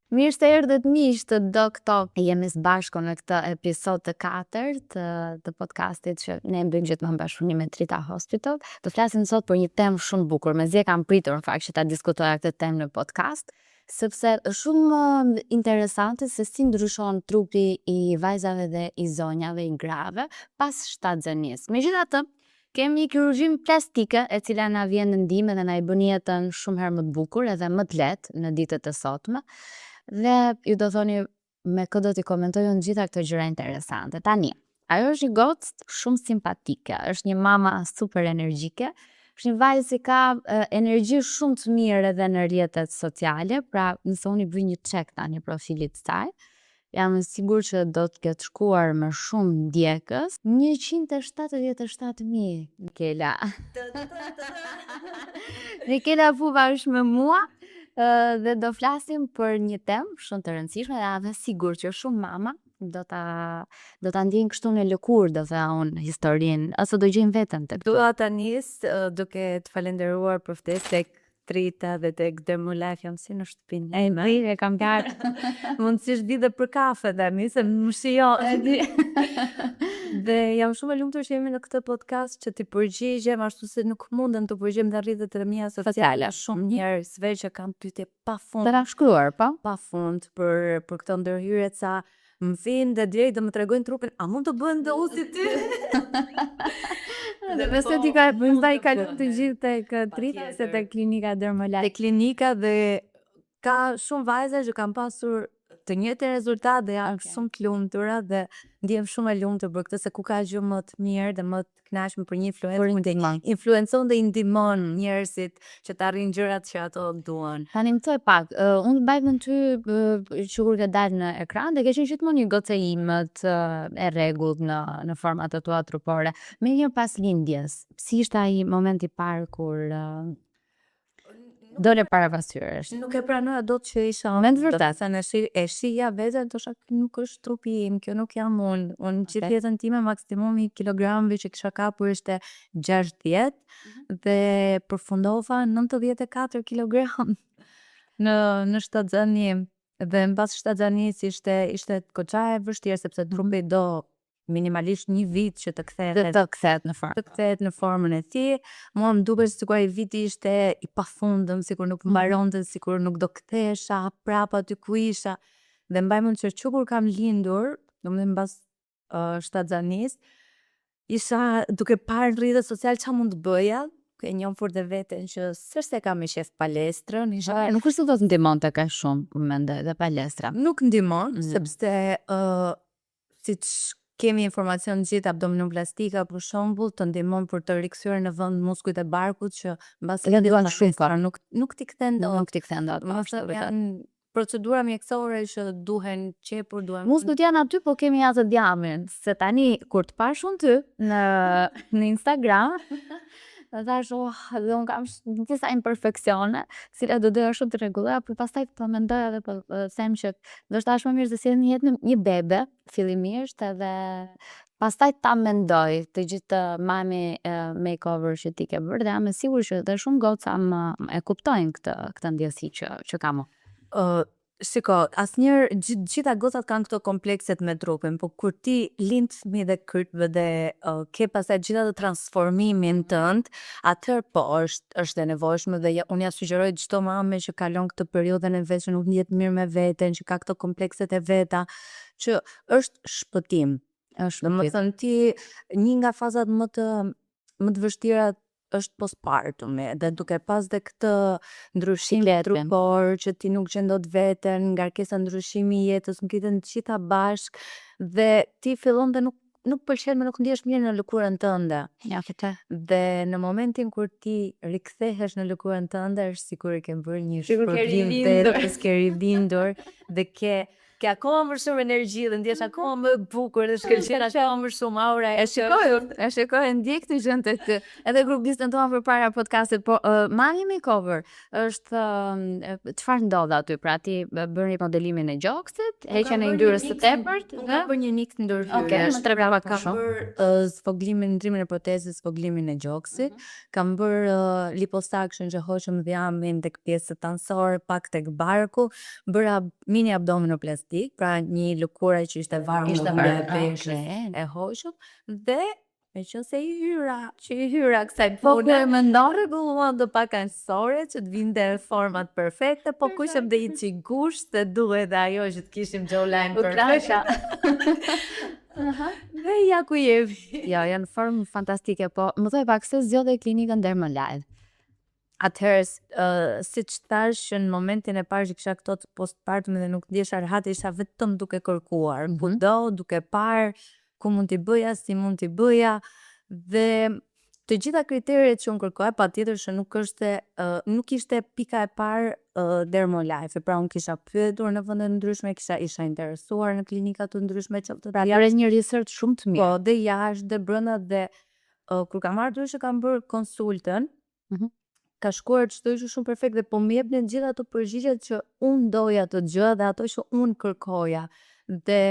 Mirë se erdhët miq të Doc Talk. Jemi së bashku në këtë episod të katërt të podcastit që ne e bëjmë gjithmonë bashkëpunim me Trita Hospital. Do flasim sot për një temë shumë të bukur. Mezi e kam pritur në fakt që ta diskutoja këtë temë në podcast, sepse është shumë interesante se si ndryshon trupi i vajzave dhe i zonjave, i grave pas shtatzënisë. Megjithatë, kemi kirurgjinë plastike e cila na vjen në ndihmë dhe na i bën jetën shumë herë më të bukur edhe më të lehtë në ditët e sotme. Dhe ju do thoni me kë do t'i komentoj unë gjitha këto gjëra interesante. Tani, ajo është një gocë shumë simpatike, është një mama super energjike, është një vajzë që ka energji shumë të mirë edhe në rrjetet sociale, pra nëse unë i bëj një check tani profilit të saj, jam e sigurt që do të ketë shkuar me shumë ndjekës, 177.000, Mikela. Mikela Pupa është me mua dhe do flasim për një temë shumë të rëndësishme dhe jam e sigurt që shumë mama do ta ndjejnë kështu në lëkurë, do thea unë, historinë, ose do gjejnë veten tek Dua ta nis duke të falenderuar për ftesë tek Trita dhe tek Dermolife, jam si në shtëpinë time. E kam qartë. Mundësisht vi dhe për kafe tani, se më shijon. E di. Dhe jam shumë e lumtur që jemi në këtë podcast që t'i përgjigjem ashtu si nuk mundem të përgjigjem në rrjetet e mia sociale. Shumë njerëzve që kanë pyetje pafund. Të kanë shkruar, po? Pafund për këto ndërhyrje ca më vinë dhe direkt do më tregojnë trupin, a mund të bëhen dhe unë si ty? Dhe nëse ti ka bëjmë i kalon të gjithë tek Trita ose tek klinika Dermolife. Tek klinika dhe ka shumë vajza që kanë pasur të njëjtin rezultat dhe janë shumë të lumtura dhe ndihem shumë e lumtur për këtë se ku ka gjë më të mirë dhe më të kënaqshme për një influencer Për ndihmon. Influencon dhe i ndihmon njerëzit që të arrijnë gjërat që ato duan. Tani më thoj pak, unë mbaj mend ty që kur ke dalë në ekran dhe ke qenë gjithmonë një gocë e imët, e rregullt në format e tua trupore. Me një pas lindjes, si ishte ai momenti i parë kur dole para pasqyrës? Nuk e pranoja dot që isha Me të vërtet. Do të thënë, e shihja veten, thosha ky nuk është trupi im, kjo nuk jam unë. Unë gjithë jetën time maksimumi i kilogramëve që kisha kapur ishte 60 dhe përfundova 94 kilogram në shtatzëni. Dhe mbas shtatzanisë ishte goxha e vështirë sepse trupi do minimalisht një vit që të kthehet Dhe të kthehet në formë. Të kthehet në formën e tij. Mua më duket sikur ai viti ishte i pafundëm, sikur nuk mbaronte, sikur nuk do kthehesha prapa aty ku isha. Dhe mbaj mend që që kur kam lindur, domethënë mbas shtatzanisë, isha duke parë në rrjetet sociale çfarë mund të bëja, duke njohur dhe veten që s'është se kam me qef palestrën, isha Nuk është se do të ndihmonte kaq shumë, mendoj, dhe palestra. Nuk ndihmon, sepse siç kemi informacion gjithë abdominoplastika për shembull, të ndihmon për të rikthyer në vend muskujt e barkut që mbas Dhe duan shumë kohë. nuk t'i kthen dot. Nuk t'i kthen dot, Do të është thënë, vërtet. janë procedura mjekësore që duhen qepur, duhen Muskujt janë aty, po kemi atë dhjamin, se tani kur të pash unë ty në Instagram, dhe thash, oh, dhe unë kam disa imperfeksione, cilat do doja shumë të rregulloja, por pastaj po mendoja dhe po them që ndoshta është më mirë të sjell në jetë një bebe fillimisht edhe pastaj ta mendoj të gjithë mommy makeover që ti ke bërë dhe jam e sigurt që dhe shumë goca më e kuptojnë këtë ndjesi që kam unë. Shiko, asnjëherë gjitha gocat kanë këto komplekset me trupin, po kur ti lind fëmijë dhe ke pastaj gjithë atë transformimin tënd, atëherë po është e nevojshme dhe unë ja sugjeroj çdo mame që kalon këtë periudhën e vet që nuk ndihet mirë me veten, që ka këto komplekset e veta, që është shpëtim. Është Do më shpëtim. thënë ti një nga fazat më të vështira është postpartumi dhe duke pas dhe këtë ndryshim Sikletin. trupor që ti nuk gjen dot veten, ngarkesa ndryshimi i jetës, mblidhen të gjitha bashk dhe ti fillon dhe nuk pëlqen më nuk ndihesh mirë në lëkurën tënde. Ja, këtë. Dhe në momentin kur ti rikthehesh në lëkurën tënde është sikur i ke bërë një Sikur ke shpërblim rilindur. vetes, ke rilindur dhe ke. ke akoma më shumë energji dhe ndjesh akoma më bukur dhe shkëlqen akoma më shumë aura. E shikoj, e shikoj, e ndjek këtë gjën tek ty. Edhe kur biseduam përpara podcastit, po mommy makeover është çfarë ndodh aty? Pra ti bëri modelimin e gjoksit, heqjen e yndyrës së tepërt dhe kam bërë një mix ndërhyrjesh. Okej, më trego pak më shumë. Kam bërë zvogëlimin, ndrimin e protezës, zvogëlimin e gjoksit, kam bërë liposuction, që hoqëm dhjamin tek pjesët anësore, pak tek barku, bëra mini abdominoplastik, pra një lëkure që ishte varur Ishte nga varur, peshës okay. e hoqëm dhe me qenë se i hyra, që i hyra kësaj Po pune, ku e mendon? rregulluam do pak anësore që të vinte format perfekte, po kuqëm dhe i çik gusht se duhet dhe ajo që të kishim jawline U perfekt. knaqja. Dhe ja ku jemi. Jo, janë formë fantastike, po më thoj pak se zgjodhe klinikën Dermalife. Atëherë, si që thash, që në momentin e parë që kisha këto të postpartum dhe nuk ndjesha rehat, isha vetëm duke kërkuar, kudo, duke parë ku mund t'i bëja, si mund t'i bëja dhe të gjitha kriteret që unë kërkoja, patjetër që nuk është nuk ishte pika e parë Dermalife, pra unë kisha pyetur në vende ndryshme, kisha isha interesuar në klinika të ndryshme qoftë Pra bëre një research shumë të mirë. Po, dhe jashtë dhe brenda dhe kur kam ardhur që kam bërë konsultën, ka shkuar çdo gjë shumë perfekt dhe po më jepnin gjithë ato përgjigjet që unë doja të dëgjoja dhe ato që unë kërkoja. Dhe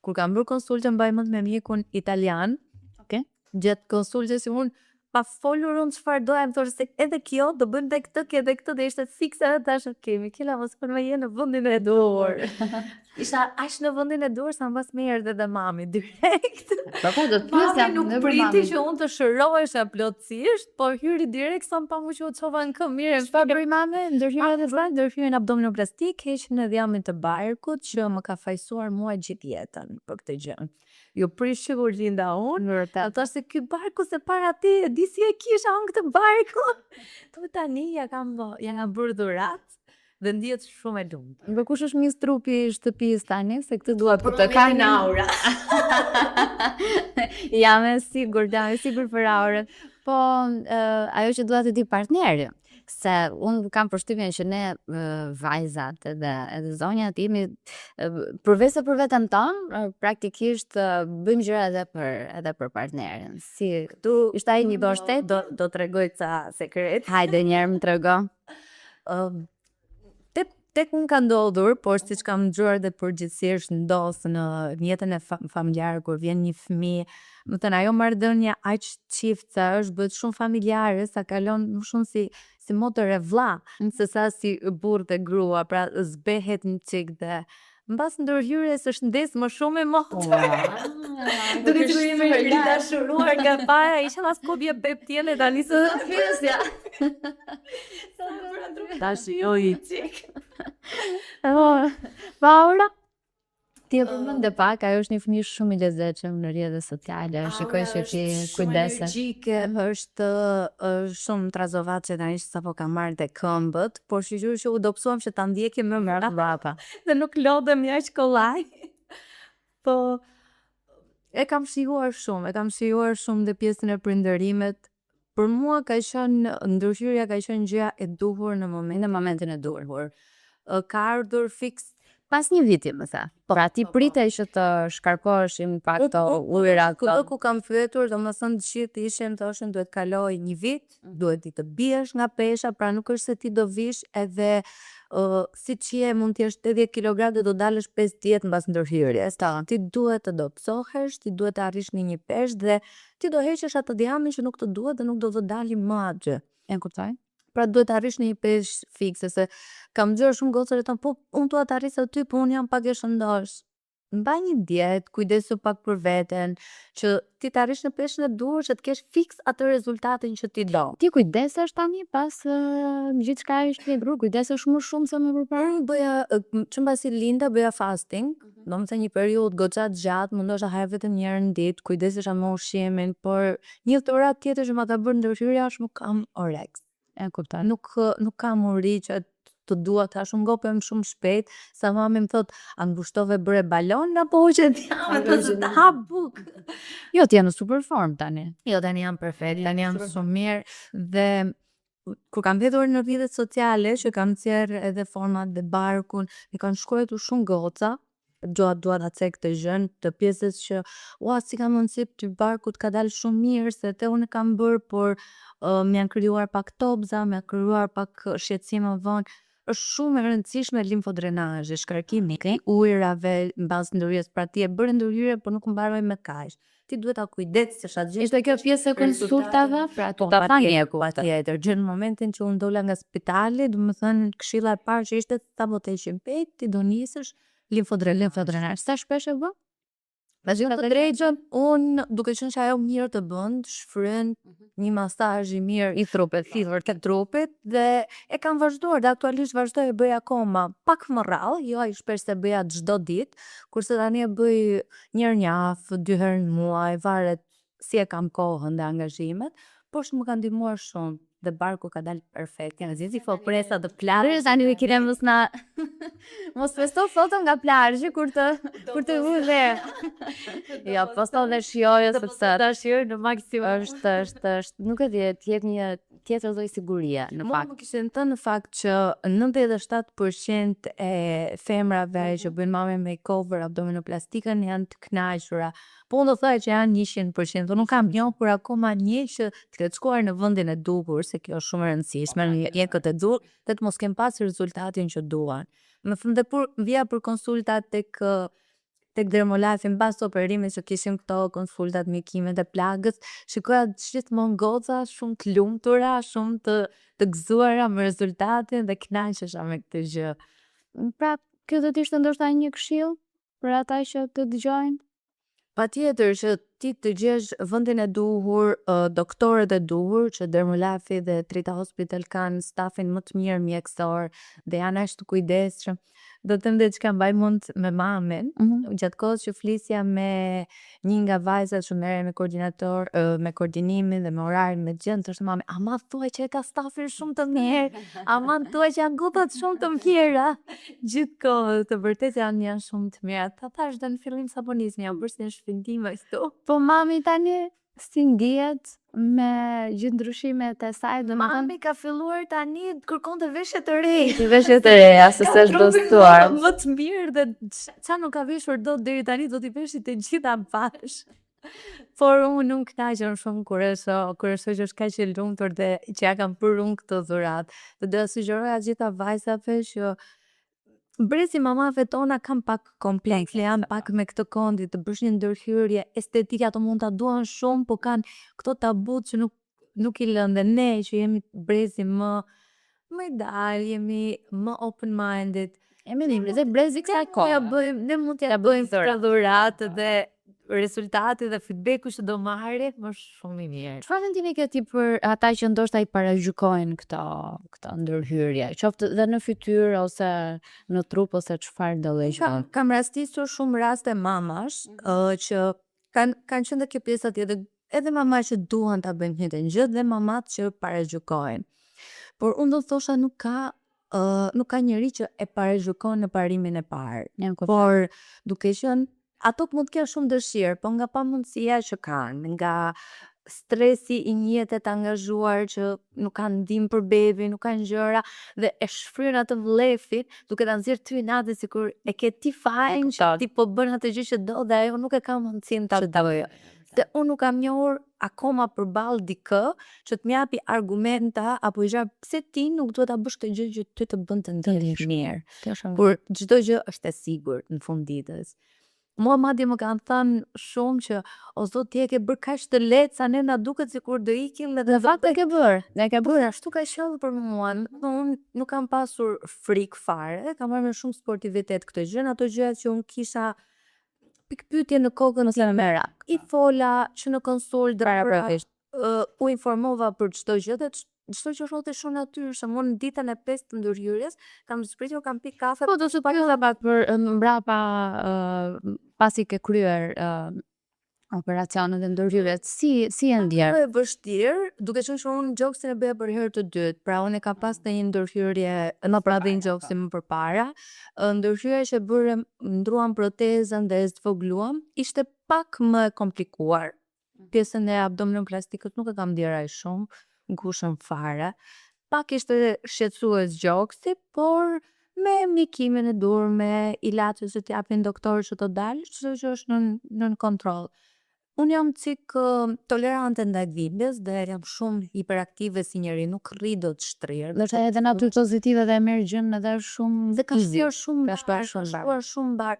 kur kam bërë konsultën mbaj mend me mjekun italian. Gjatë konsultës që unë pa folur unë çfarë doja, më thoshte se edhe kjo do bëjmë dhe këtë, edhe këtë dhe ishte fiks edhe tash, ok, Mikela, mos po më je në vendin e duhur. Isha aq në vendin e duhur sa mbas më erdhi edhe mami direkt. Po po, do të pyesja Mami nuk dhe për priti mamin. që unë të shërohesha plotësisht, po hyri direkt sa më pa mu që u çova në këmbë mirë. Çfarë bëri mami? Ndërhyra Edhe vëlla ndërhyrjen abdominoplastik, heqjen e dhjamit të barkut që më ka fajsuar mua gjithë jetën për këtë gjë. Ju prish që kur linda unë, Vërtet. ata se ky barku se para ti, e di si e kisha unë këtë barku. Po tani ja kam bërë dhurat dhe ndihet shumë e lumtur. Po kush është mis trupi i shtëpisë tani, se këtë dua për të Për momentin Aura. Jam e sigurt, jam e sigurt për Aurën. Po, ajo që dua të di partneri, se unë kam përshtypjen që ne vajzat edhe zonjat jemi përveç se për veten tonë, praktikisht bëjmë gjëra edhe për partnerin. Si Këtu ishte ai një mbështet? Do tregoj ca sekret. Hajde një herë më trego. Tek unë ka ndodhur, por siç kam dëgjuar dhe përgjithsisht ndodh në jetën e familjare kur vjen një fëmijë, më thënë ajo marrëdhënia aq çift sa është bëhet shumë familjare sa kalon më shumë si motër e vlla, se sa si burr dhe grua, pra zbehet një çik dhe mbas ndërhyrjes është ndes më shumë e motër. Duke sikur jemi ridashuruar nga para, isha as ku bje beb tjene tani se do të pyesja. Ta shijoj i çik. Oh, po Aura? Ti e përmende pak, ajo është një fëmijë shumë i lezetshëm në rrjetet sociale, shikoj që ti shumë kujdesesh. energjike, është shumë trazovaçe tani që sapo ka marrë dhe këmbët, por shyqyr që u dobësuam që ta ndjekim më mbrapa dhe nuk lodhemi aq kollaj. Po e kam shijuar shumë, e kam shijuar shumë dhe pjesën e prindërimit. Për mua ka qenë ndërhyrja ka qenë gjëja e duhur në momentin Në momentin e duhur. Ka ardhur fiks Pas një viti, më the. Pra ti po, po. pritej që të shkarkoheshim pak këto ujëra Kudo këto. ku kam fyetur, domethënë të gjithë ishin thoshin duhet kaloj një vit, duhet ti të biesh nga pesha, pra nuk është se ti do vish edhe siç je mund të jesh 80 kg dhe do dalësh 50 mbas ndërhyrjes. Ti duhet të dobësohesh, ti duhet të arrish në një peshë dhe ti do heqësh atë dhjamin që nuk të duhet dhe nuk do të dali më aty. E kuptoj. Pra duhet të arrish në një peshë fikse, se kam dëgjuar shumë goca që thonë po unë dua të arris aty, po unë jam pak e shëndosh. Mbaj një dietë, kujdesu pak për veten, që ti të arrish në peshën e duhur që të kesh fiks atë rezultatin që ti do. Ti kujdesesh tani pas gjithçka është një grua, kujdesesh më shumë se më përpara? Unë bëja, që mbasi linda bëja fasting, do më thënë një periudhë goxha të gjatë, mundohesha haja vetëm një herë në ditë, kujdesesha me ushqimin, por një dhuratë tjetër që ma ka bërë ndërhyrja është nuk kam oreks. E kuptoj. Nuk kam uri që të dua tash, unë ngopem shumë shpejt, sa mami më thot, a ngushtove bëre balon apo hoqe dhjamin, të se të ha buk. Jo, ti je në super form tani. Jo, tani jam perfekt, tani jam shumë mirë dhe kur kam hedhur në rrjetet sociale që kam nxjerr edhe format dhe barkun, mi kanë shkruar shumë goca. Dua ta cek këtë gjën, të pjesës që ua, si ka mundësi ty barku të ka dalë shumë mirë, se te unë e kam bërë, por më janë krijuar pak topza, më janë krijuar pak shqetësime më vonë. Është shumë e rëndësishme limfodrenazhi, shkarkimi i ujërave mbas ndërhyrjes. Pra, ti e bëre ndërhyrje, por nuk mbaroi me kaq. Ti duhet ta kujdesesh atë gjë. Ishte kjo pjesë e konsultave? Pra, Po, ta tha mjeku. Patjetër, gjë në momentin që unë dola nga spitali, do më thënë këshilla e parë që ishte sapo të heqim pet, ti do nisësh limfodrenazh. Limfodrenazh. Sa shpesh e bën? Me thënë të drejtën, unë duke qenë që ajo mirë të bën, të shfryn, një masazh i mirë I trupit. i vërtet trupit, dhe e kam vazhduar dhe aktualisht vazhdoj e bëj akoma pak më rrallë, jo aq shpesh se bëja çdo ditë, kurse tani e bëj një herë në javë, dy herë në muaj, varet si e kam kohën dhe angazhimet, por që më ka ndihmuar shumë dhe barku ka dalë perfekt. Janë zizi po presa të plazh. Tani kire mos na mos posto foto nga plazhi kur të vë. Jo, posto dhe shijoje, sepse ta shijoj në maksimum. Është, nuk e di, të jep një tjetër lloj sigurie në Mua fakt. më kishin thënë në fakt që 97% e femrave që bëjnë mommy makeover, abdominoplastikën, janë të kënaqura. Po unë do thoja që janë 100%, unë nuk kam njohur akoma një që të ketë shkuar në vendin e duhur, se kjo është shumë e rëndësishme, në mjekët e duhur, dhe të mos kenë pas rezultatin që duan. Më thënë, dhe kur vija për konsulta tek Dermolife mbas operimit, që kishim këto konsultat, mjekimet e plagës, shikoja gjithmonë goca shumë të lumtura, shumë të gëzuara me rezultatin dhe kënaqesha me këtë gjë. Pra, kjo do të ishte ndoshta një këshill për ata që të dëgjojnë? Pa tjetër që ti të gjesh vendin e duhur, doktorët e duhur, që Dermolife dhe Trita Hospital kanë stafin më të mirë mjekësor dhe janë aq të kujdesshëm. Do të them diçka, mbaj mend me mamin, gjatë kohës që flisja me një nga vajzat që merrej me koordinator, me koordinimin dhe me orarin me të gjithë, thoshte mami: "Ama thuaj që e ka stafin shumë të mirë, ama thuaj që janë gocat shumë të mira." Gjithkohës, të vërtet janë shumë të mira. Ta thash dhe në fillim sapo nismi, jam bërë si një shpendime këtu. Po mami tani si ndihet me gjithë ndryshimet e saj, do më thënë? Mami ka filluar tani të kërkon të veshje të reja. Veshje të reja, se s'është trupin dostuar. më të mirë dhe qa nuk ka veshur dot deri tani, do t'i veshi të gjitha bashkë. Por unë nuk kënaqem shumë kur e shoh që është kaq e lumtur dhe që ja kam bërë unë këtë dhuratë. Dhe doja sugjeroja gjitha vajzave që brezi mamave tona kanë pak kompleks, janë pak me këtë kondi të bësh një ndërhyrje estetike, ato mund ta duan shumë, po kanë këto tabut që nuk i lënë, dhe ne që jemi brezi më i dalë, jemi më open minded. Jemi një dhe brezi kësaj Ne kohe. Bëjmë, ne mund t'ja bëjmë këtë dhuratë dhe rezultati dhe feedbacku që do marrim është shumë i mirë. Çfarë mendimi ke ti për ata që ndoshta i paragjykojnë këto ndërhyrje, qoftë dhe në fytyrë ose në trup ose çfarë do lloj gjë? Kam rastisur shumë raste mamash që kanë qenë dhe kjo pjesa tjetër, edhe mama që duan ta bëjnë të njëjtën gjë dhe mamat që paragjykojnë. Por unë do thosha nuk ka njeri që e paragjykon në parimin e parë. Jam kuptoj. Por duke qenë ato mund të kenë shumë dëshirë, po nga pamundësia që kanë, nga stresi i një jete të angazhuar që nuk kanë ndihmë për bebin, nuk kanë gjëra, dhe e shfryn atë vllefin duke ta nxjerr ty natën sikur e ke ti fajin që ti po bën atë gjë që do dhe ajo nuk e ka mundësinë ta bëjë. Se unë nuk kam njohur akoma përballë dikë që të më japi argumenta apo gjëra pse ti nuk duhet ta bësh këtë gjë që ty të bën të ndihesh mirë. Kur çdo gjë është e sigurt në fund ditës. Mua madje më kanë thënë shumë që o zot, ti e ke bërë kaq të lehtë sa ne na duket sikur do ikim edhe Në fakt e ke bërë, ne ke bërë. Ashtu ka qenë për mua, unë nuk kam pasur frikë fare, kam marrë me shumë sportivitet këtë gjë, në ato gjëra që unë kisha pikpyetje në kokën ose merak. I fola që në konsult dhe u informova për çdo gjë dhe çdo gjë rrodhi shumë natyrshëm. Unë në ditën e pestë të ndërhyrjes kam zbritur, kam pi kafe. Po do të pyesja pak për mbrapa, pasi ke kryer operacionet dhe ndërhyrjet, si e ndjer? Më e vështirë, duke qenë që unë gjoksin e bëja për herë të dytë, pra unë e kam pas në një ndërhyrje në pravin gjoksin më përpara. Ndërhyrja që bërëm, ndruam protezën dhe e zvogluam, ishte pak më e komplikuar. Pjesën e abdominoplastikës nuk e kam ndjerë aq shumë, ngushëm fare. Pak ishte shqetësues gjoksi, por Me mjekimin e duhur, me ilaçet që t'japin doktorët që të dalësh, çdo gjë është nën nën kontroll. Unë jam cik tolerante ndaj dhimbjes dhe jam shumë hiperaktive si njeri, nuk rri dot shtrirë. Ndoshta edhe natyrë pozitive dhe e merr gjën edhe është shumë Dhe ka shkuar shumë Ka shkuar mbar, shumë ka mbar. shkuar shumë mbar.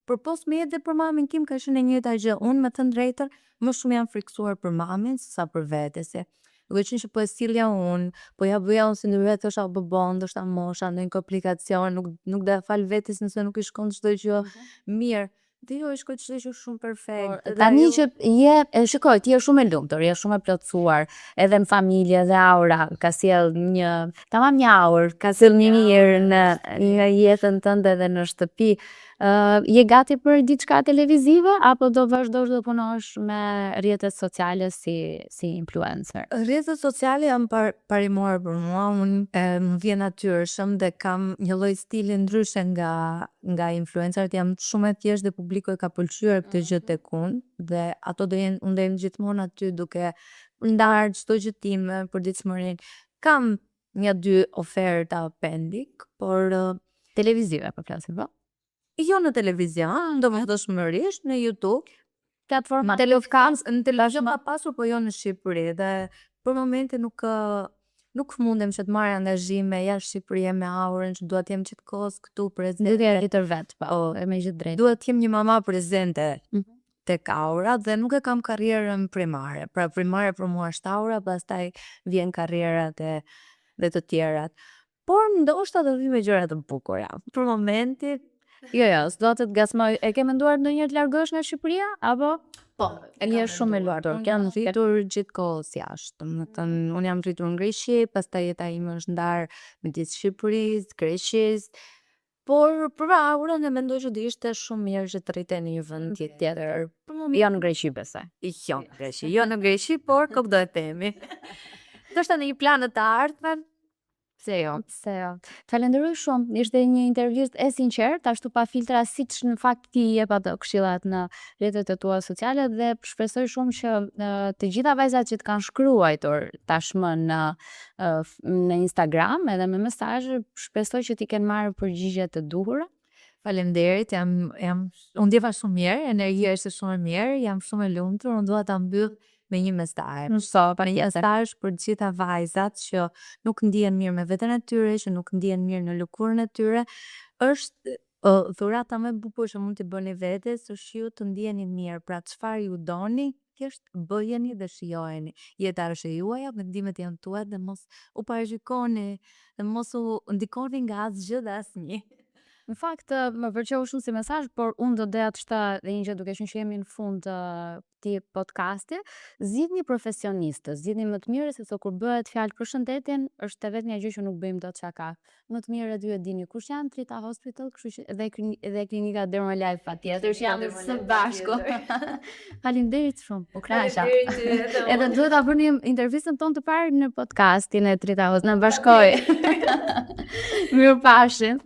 Përpos meje dhe për mamin tim ka qenë e njëjta gjë. Unë me thënë drejtën, më shumë jam friksuar për mamin se sa për vete, se duke qenë që po e sillja unë, po ja bëja unë si ndërmjet thosha po bon, ndoshta mosha, ndonjë komplikacion, nuk nuk do ja fal vetes nëse nuk i shkon çdo gjë mirë. Dhe jo, i shkoi çdo gjë shumë perfekt. Dhe Tani ajo- që je, e shikoj, ti je shumë e lumtur, je shumë e plotësuar, edhe në familje dhe aura ka sjell një, tamam një aurë, ka sjell një mirë në në jetën tënde dhe në shtëpi. Ë je gati për diçka televizive apo do vazhdosh të punosh me rrjetet sociale si si influencer? Rrjetet sociale janë par parimore për mua, unë e, më vjen natyrshëm dhe kam një lloj stili ndryshe nga nga influencerat, jam shumë e thjeshtë dhe publiku e ka pëlqyer këtë gjë tek unë dhe ato do jenë unë do jem gjithmonë aty duke ndarë çdo gjë time përditshmërinë. Kam një dy oferta pending, por Televizive po flasim, po? jo në televizion, domosdoshmërisht në YouTube. Platforma Telefon në televizion ka pasur, po jo në Shqipëri dhe për momentin nuk nuk mundem që të marr angazhime jashtë Shqipërie me aurën që dua të jem gjithkohës këtu prezente. Duke rritur vet, po, e me gjithë drejtë. Dua të jem një mama prezente Mhm. tek aura dhe nuk e kam karrierën primare. Pra primare për mua është aura, pastaj vjen karriera dhe dhe të tjerat. Por ndoshta do vi me gjëra të bukura. Për momentin Jo, jo, s'do të të gasmoj. E ke menduar ndonjëherë të largohesh nga Shqipëria apo? Po, e kam Je shumë e menduar. lumtur. Unë jam rritur gjithkohës jashtë, domethënë unë jam rritur në Greqi, pastaj jeta ime është ndarë midis Shqipërisë, Greqisë, por për aurën e mendoj që do ishte shumë mirë që të rritej në një vend tjetër. Për momentin Jo në Greqi besoj. Jo në Greqi, jo në Greqi, por nuk do e themi. Ndoshta në një plan në të ardhmen, pse jo. Pse jo. Falenderoj shumë. Ishte një intervistë e sinqertë, ashtu pa filtra siç në fakt ti i jep ato këshillat në rrjetet e tua sociale dhe shpresoj shumë që të gjitha vajzat që të kanë shkruajtur tashmë në në Instagram edhe me mesazhe, shpresoj që ti kenë marrë përgjigje të duhura. Faleminderit, jam jam u ndjeva shumë mirë, energjia ishte shumë e mirë, jam shumë e lumtur, unë dua ta mbyll me një mesazh. Mëso, Me një mesazh për të gjitha vajzat që nuk ndihen mirë me veten e tyre, që nuk ndihen mirë në lëkurën e tyre, është dhurata më e bukur që mund t'i bëni vetes është ju të ndiheni mirë, pra çfarë ju doni, thjesht bëjeni dhe shijojeni. Jeta është e juaja, vendimet janë tuaja dhe mos u paragjykoni dhe mos u ndikoni nga asgjë dhe asnjë. Në fakt më pëlqeu shumë si mesazh, por unë do doja të shtoja edhe një gjë duke qenë që jemi në fund të këtij podcasti, zgjidhni profesionistët, zgjidhni më të mirë sepse kur bëhet fjalë për shëndetin, është e vetmja gjë që nuk bëjmë dot shaka. Më të mirët ju e dini kush janë, Trita Hospital, kështu që edhe edhe klinika Dermalife patjetër që janë së bashku. Faleminderit shumë. U kënaqa. Edhe duhet ta bënim intervistën tonë të parë në podcastin e Trita Hospital. Na bashkoj. Mirupafshim.